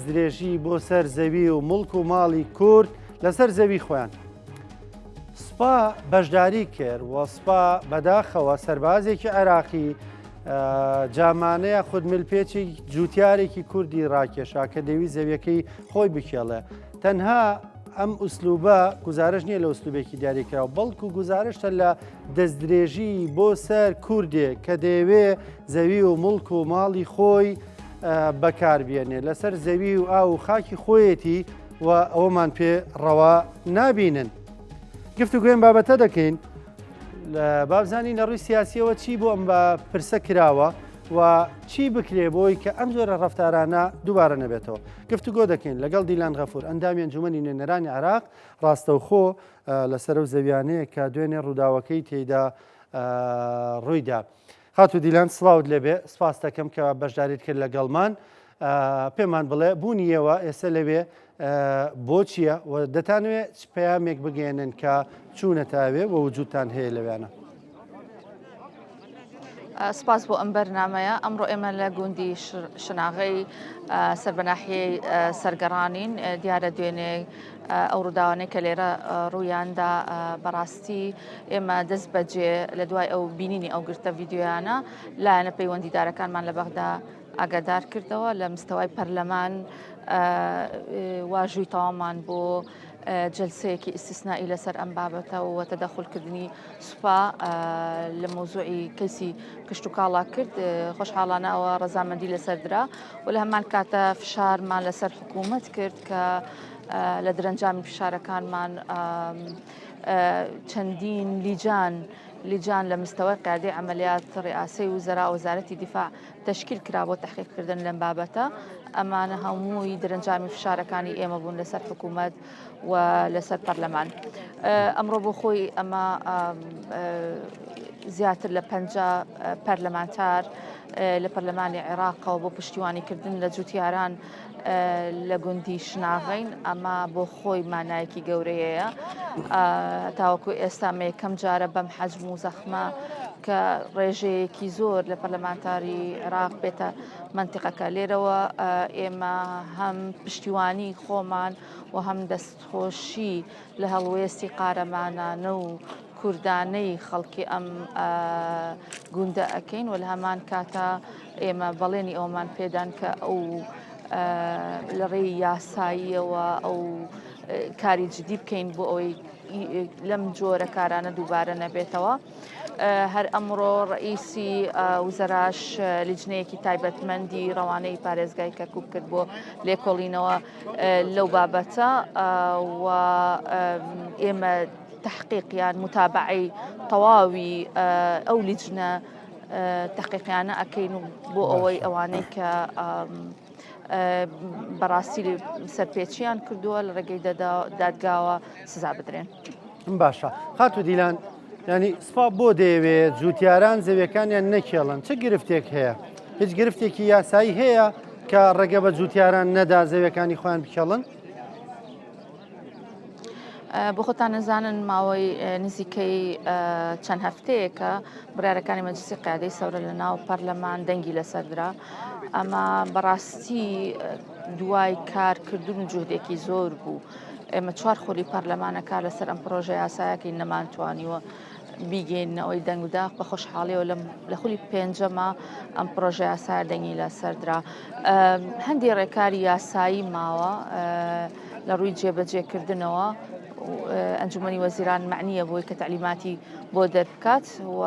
دەستدرێژی بۆ سەر زەوی و موڵک و ماڵی کورد لەسەر زەوی خۆیان. سوپا بەشداری کرد و سوپا بەداخەوە سەربازێکی عێراقی جامانە یاخود ملپێچی جوتیارێکی کوردی ڕاکێشا کە دەوی زەویەکەی خۆی بکێڵێ. تەنها ئەم ئوسلوبە گوزارش نییە لە ئوسلوبێکی دیاریکراو بەڵکو گوزارشتە لە دەستدرێژی بۆ سەر کوردێک کە دەیەوێ زەوی و موڵک و ماڵی خۆی بەکاربیێنێ لەسەر زەوی و ئاو و خاکی خۆیەتی و ئەوەمان پێ ڕەوا نابینن. گفتوگۆی ئەم بابەتە دەکەین بابزانین لە ڕووی سیاسیەوە چی بۆ ئەم بە پرسە کراوە و چی بکرێ بۆی کە ئەم جۆرە ڕەفتارانە دووبارە نەبێتەوە. گفتوگۆ دەکەین لەگەڵ دیلان غەفور ئەندامی ئەنجومەنی نوێنەرانی عێراق ڕاستەوخۆ لەسەر ئەو زەویانەیە کە دوێنێ ڕووداوەکەی تێیدا ڕوویدا. خاتوو دیلان سڵاوت لێبێ سپاس دەکەم کە بەشداریت کرد لەگەڵمان پێمان بڵێ بوونی ئێوە ئێستا لەوێ بۆ چییە و دەتانوێ چ پەیامێک بگەێنن کە چوونەتە ئەوێ و وجودتان هەیە لەوێانە؟ سپاس بۆ ئەم بەرنمەیە ئەمڕۆ ئێمە لە گوندی شناغەی سەر بە ناحیەی سەرگەڕانین دیارە دوێنێ ئەو ڕووداوانەی کە لێرە ڕوویاندا بەڕاستی ئێمە دەست بەجێ لە دوای ئەو بینینی ئەو گرتە ڤیددیویانە لایەنە پەیوەندیدارەکانمان لە بەغدا ئاگادار کردەوە لە مستەوای پەرلەمان واژووی تەوامان بۆ جلسەیەکی ئیسیسنائی لەسەر ئەم بابەتە و تەدەخولکردنی سوپا لە مەوزوعی کەیسی کشتوکاڵا کرد خۆشحاڵانە ئەوە ڕەزامەندی لەسەر درا و لە هەمان کاتە فشارمان لەسەر حکوومەت کرد کە لە درەنجامی فشارەکانمان چەندین لیجان لیجان لە مستەوەی قیادەی عەمەلیات ڕیاسەی وزەرا وەزارەتی دیفاع تەشکیل کرا بۆ تەحقیقکردن لەم بابەتە ئەمانە هەمووی درەنجامی فشارەکانی ئێمە بوون لەسەر حکوومەت و لەسەر پەرلەمان. ئەمڕۆ بۆ خۆی ئەمە زیاتر لە 50 پەرلەمانتار لە پەرلەمانی عێراقەوە بۆ پشتیوانیکردن لە جوتیاران لە گوندی شناغین ئەمە بۆ خۆی مانایەکی گەورەیە تاوەکو ئێستا مە یەکەم جارە بەم حەجم و زەخمە کە ڕێژەیەکی زۆر لە پەرلەمانتاری عێراق بێتە مەنتیقەکە لێرەوە ئێمە هەم پشتیوانی خۆمان و هەم دەستخۆشی لە هەڵوێستی قارەمانانە و کوردانەی خەڵکی ئەم گوندە ئەکەین و لە هەمان کاتا ئێمە بەڵێنی ئەومان پێدان کە ئەو لە ڕێی یاساییەوە ئەو کاری جدی بکەین بۆ ئەوەی لەم جۆرە کارانە دووبارە نەبێتەوە. هەر ئەمڕۆ ڕئیسی وزەراش لیجنەیەکی تایبەتمەندی ڕەوانەی پارێزگای کەرکوک کرد بۆ لێکۆڵینەوە لەو بابەتە و ئێمە تحقیق یان متابعەی تەواوی ئەو لیجنە تحقیقیانە ئەکەین و بۆ ئەوەی ئەوانەی کە بەڕاستی سەرپێچیان کردووە لە ڕێگەی دادگاوە سزا بدرێن. باشە خاتو دیلان ینی سوپا بۆ دەیەوێت جوتیاران زەویەکانیان نەکێڵن چ گرفتێک هەیە هیچ گرفتێکی یاسایی هەیە کە ڕێگە بە جوتیاران نەدا زەویەکانی خۆیان بکێڵن؟ بۆ خۆتان نەزانن ماوەی نزیکەی چەند هەفتەیەکە بڕارەکانی مەجلسی قیادەی سەورە لە ناو پەرلەمان دەنگی لەسەردرا ئەمە بەڕاستی دوای کارکردن و جوهدێکی زۆر بوو ئێمە چوار خولی پەرلەمانە کار لەسەر ئەم پرۆژە یاسایەکەی نەمانتوانیوە بیگەینەوەی دەنگدا بە خۆشحاڵیەوە لەم لە خولی پێنجەمە ئەم پرۆژە یاسا دەنگی لەسەردرا هەندی ڕێکاری یاسایی ماوە لە ڕووی جێبەجێکردنەوە ئەنجومەنی وەزیران معنیە بۆی کە تعلیماتی بۆ دەربکات و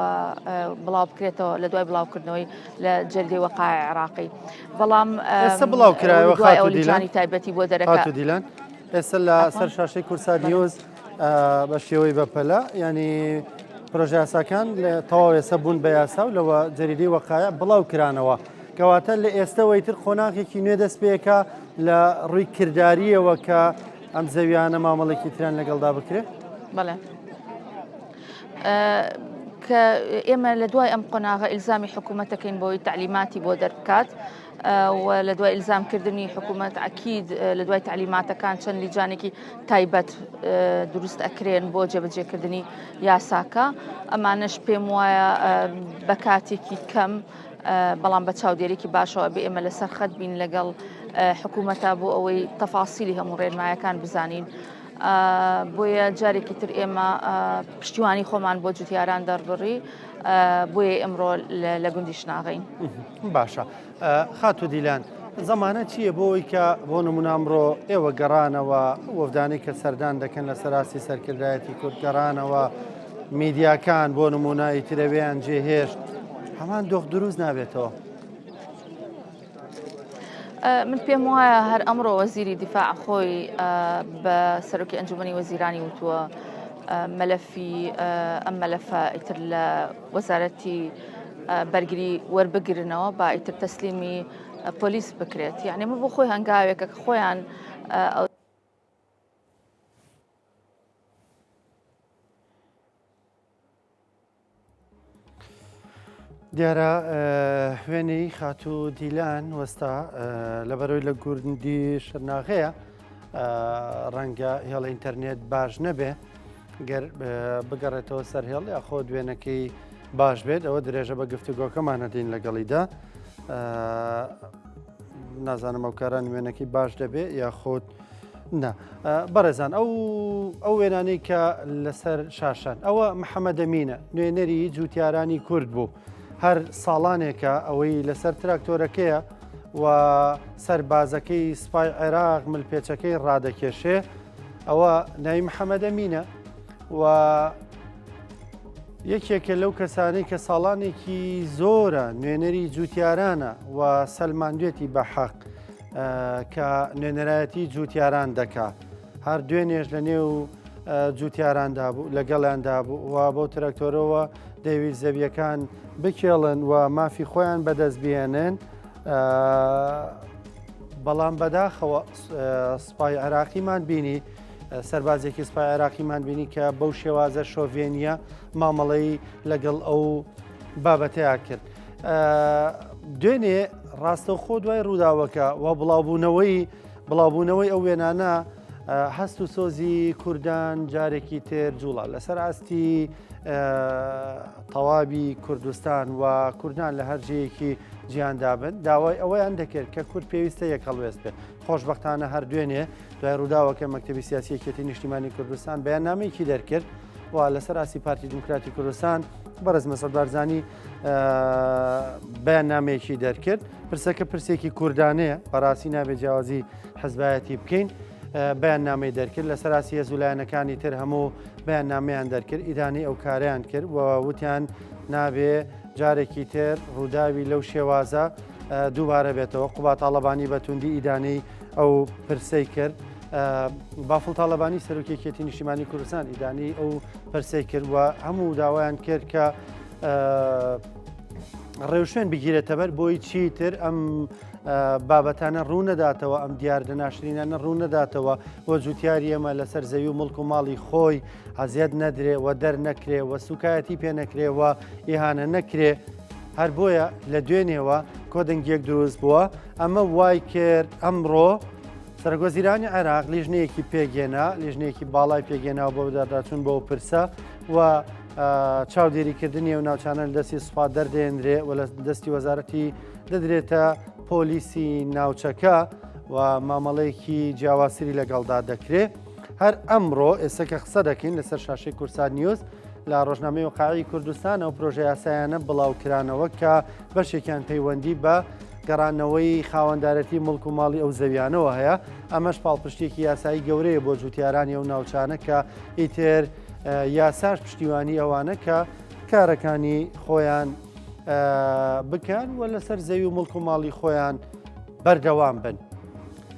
بڵاو بکرێتەوە لە دوای بڵاوکردنەوەی لە جەریدەی وەقایع عێراقی بەڵام ئێستا بڵاو کرایەوە خاتوو دیلان تایبەتی بۆ دەرەکە خاتوو دیلان ئێستا لە سەر شاشەی کوردسات نیوز بە شێوەی بەپەلە ینی پرۆژاساکان لە تەواو ئێستا بوون بە یاسا و لەوە جەریدەی وەقایع بڵاو کرانەوە کەواتە لە ئێستەوەی تر قۆناغێکی نوێ دەست پێکە لە ڕووی کرداریەوە کە ئەم زەویانە مامەڵێکی تران لەگەڵدا بکرێت؟ بەڵێ. کە ئێمە لە دوای ئەم قۆناغە ئیلزامی حکوومەتەکەین بۆی تعلیماتی بۆ دەربکات و لە دوای ئیلزامکردنی حکوومەت ئەکید لە دوای تعلیماتەکان چەند لیجانێکی تایبەت دروست ئەکرێن بۆ جێبەجێکردنی یاساکە ئەمانەش پێم وایە بە کاتێکی کەم بەڵام بە چاودێرێکی باشەوە بێ ئێمە لەسەر خەت بین لەگەڵ حکوومەتە بۆ ئەوەی تەفاسیلی هەموو ڕێنمایەکان بزانین. بۆیە جارێکی تر ئێمە پشتیوانی خۆمان بۆ جوتیاران دەربڕی بۆیە ئەمڕۆ لە گوندی شناغین. باشە خاتو دیلان زەمانە چییە بۆ ئەوی کە بۆ نمونە ئەمڕۆ ئێوە گەڕانەوە وەفدانەی کە سەردان دەکەن لە سەراستی سەرکردایەتی کورد گەڕانەوە میدیاکان بۆ نمونە ئیترەوێیان جێهێشت هەمان دۆخ دروست نابێتەوە. من پێم وایە هەر ئەمڕۆ وەزیری دیفاع خۆی بە سەرۆکی ئەنجومەنی وەزیرانی وتووە مەلەفی ئەم مەلەفە ئیتر لە وەزارەتی بەرگری وەربگرنەوە با ئیتر تەسلیمی پۆلیس بکرێت یعنی من بۆ خۆی هەنگاوێکە کە خۆیان ئەو دیارە وێنەی خاتوو دیلان وەستا لەبەرەوەی لە گوندی شرناغەیە ڕەنگە هێڵ ئینتەرنێت باش نەبێ گەر بگەڕێتەوە سەر هێڵ یاخۆ دوێنەکەی باش بێت ئەوە درێژە بە گفتوگۆکەمان نەدەین لەگەڵیدا نازانم ئەو کاران وێنەکەی باش دەبێ یاخود نا بەڕێزان ئەو ئەو وێنانەی کە لەسەر شاشان ئەوە محەممەدەمینە نوێنەری جوتیارانی کورد بوو هەر ساڵانێکە ئەوەی لەسەر تراکتۆرەکەیە و سەربازەکەی سپای عێراق ملپێچەکەی ڕادەکێشێ ئەوە ناوی محەممەدەمینە و یەکێکە لەو کەسانەی کە ساڵانێکی زۆرە نوێنەری جوتیارانە و سەلماندوێتی بە حەق کە نوێنەرایەتی جوتیاران دەکا هەر دوێنێش لە نێو جوتیاراندا بوو لەگەڵیاندا بوو و بەو تراکتۆرەوە دەیویست زەویەکان بکێڵن و مافی خۆیان بەدەست بهێنن بەڵام بەداخەوە سوپای عێراقیمان بینی سەربازێکی سوپای عێراقیمان بینی کە بەو شێوازە شۆڤێنیە مامەڵەی لەگەڵ ئەو بابەتەیا کرد. دوێنێ ڕاستەوخۆ دوای ڕووداوەکە و بڵاوبوونەوەی بڵاوبوونەوەی ئەو وێنانە هەست و سۆزی کوردان جارێکی تر جوڵا لەسەر ئاستی تەواوی کوردستان و کوردان لە هەر جێیەکی جیهاندا بن داوای ئەوەیان دەکرد کە کورد پێویستە یەک هەڵوێست بێت خۆشببختانە هەر دوێنێ دوای ڕووداوەکە مەکتەبی سیاسی یەکێتی نیشتیمانی کوردستان بەیاننامەیەکی دەرکرد و لەسەر ئاستی پارتی دیموکراتی کوردستان بەڕێز مەسعود بارزانی بەیاننامەیەکی دەرکرد پرسەکە پرسێکی کوردانەیە بەڕاستی نابێت جیاوازی حزبایەتی بکەین بەیان نامەی دەرکرد لە سەراسی هێز و لایەنەکانی تر هەموو بەیان نامیان دەرکرد ئیدانەی ئەو کاریان کرد و وتیان نابێ جارێکی تر ڕووداوی لەو شێوازە دووبارە بێتەوە قوبا تاڵەبانی بە توندی ئیدانەی ئەو پرسەی کرد. بافڵ تاالبانی سەرۆکی یەکێتی نیشتیمانی کوردستان ئیدانەی ئەو پرسەی کرد و هەموو داوایان کرد کە ڕێوشوێن بگیرێتەبەر بۆی چیتر ئەم بابەتانە ڕوونەداتەوە ئەم دیاردە ناشرینانە ڕوونەداتەوە و جوتیاری ئێمە لەسەر زەوی و مڵک و ماڵی خۆی ئەزیەت نەدرێ و دەرنەکرێ و سوکایەتی پێ نەکرێ و ئیهانە نەکرێ هەر بۆیە لە دوێنێوە کۆدەنگیەک دروست بووە ئەمە وای کرد ئەمڕۆ سەرۆکوەزیرانی عێراق لیژنەیەکی پێکهێنا، لیژنەیەکی باڵای پێکهێناوە بۆ بەدواداچوون بۆ ئەو پرسە و چاودێریکردنی ئەو ناوچانە لە دەستی سوپا دەردێنرێ و لە دەستی وەزارەتی دەدرێتە پۆلیسی ناوچەکە و مامەڵەیەکی جیاوازتری لەگەڵدا دەکرێ. هەر ئەمڕۆ ئێستا کە قسە دەکەین لەسەر شاشەی کوردسات نیوز لە ڕۆژنامەی وەقاعی کوردستان ئەو پرۆژە یاسایانە بڵاوکرانەوە کە بەشێکیان پەیوەندی بە گەڕانەوەی خاوەندارێتی موڵک و ماڵی ئەو زەویانەوە هەیە، ئەمەش پاڵپشتییەکی یاسایی گەورەیە بۆ جوتیارانی ئەو ناوچانە کە ئیتر یاساش پشتیوانی ئەوانە کە کارەکانی خۆیان بکەن و لەسەر زەوی و موڵک و ماڵی خۆیان بەردەوام بن.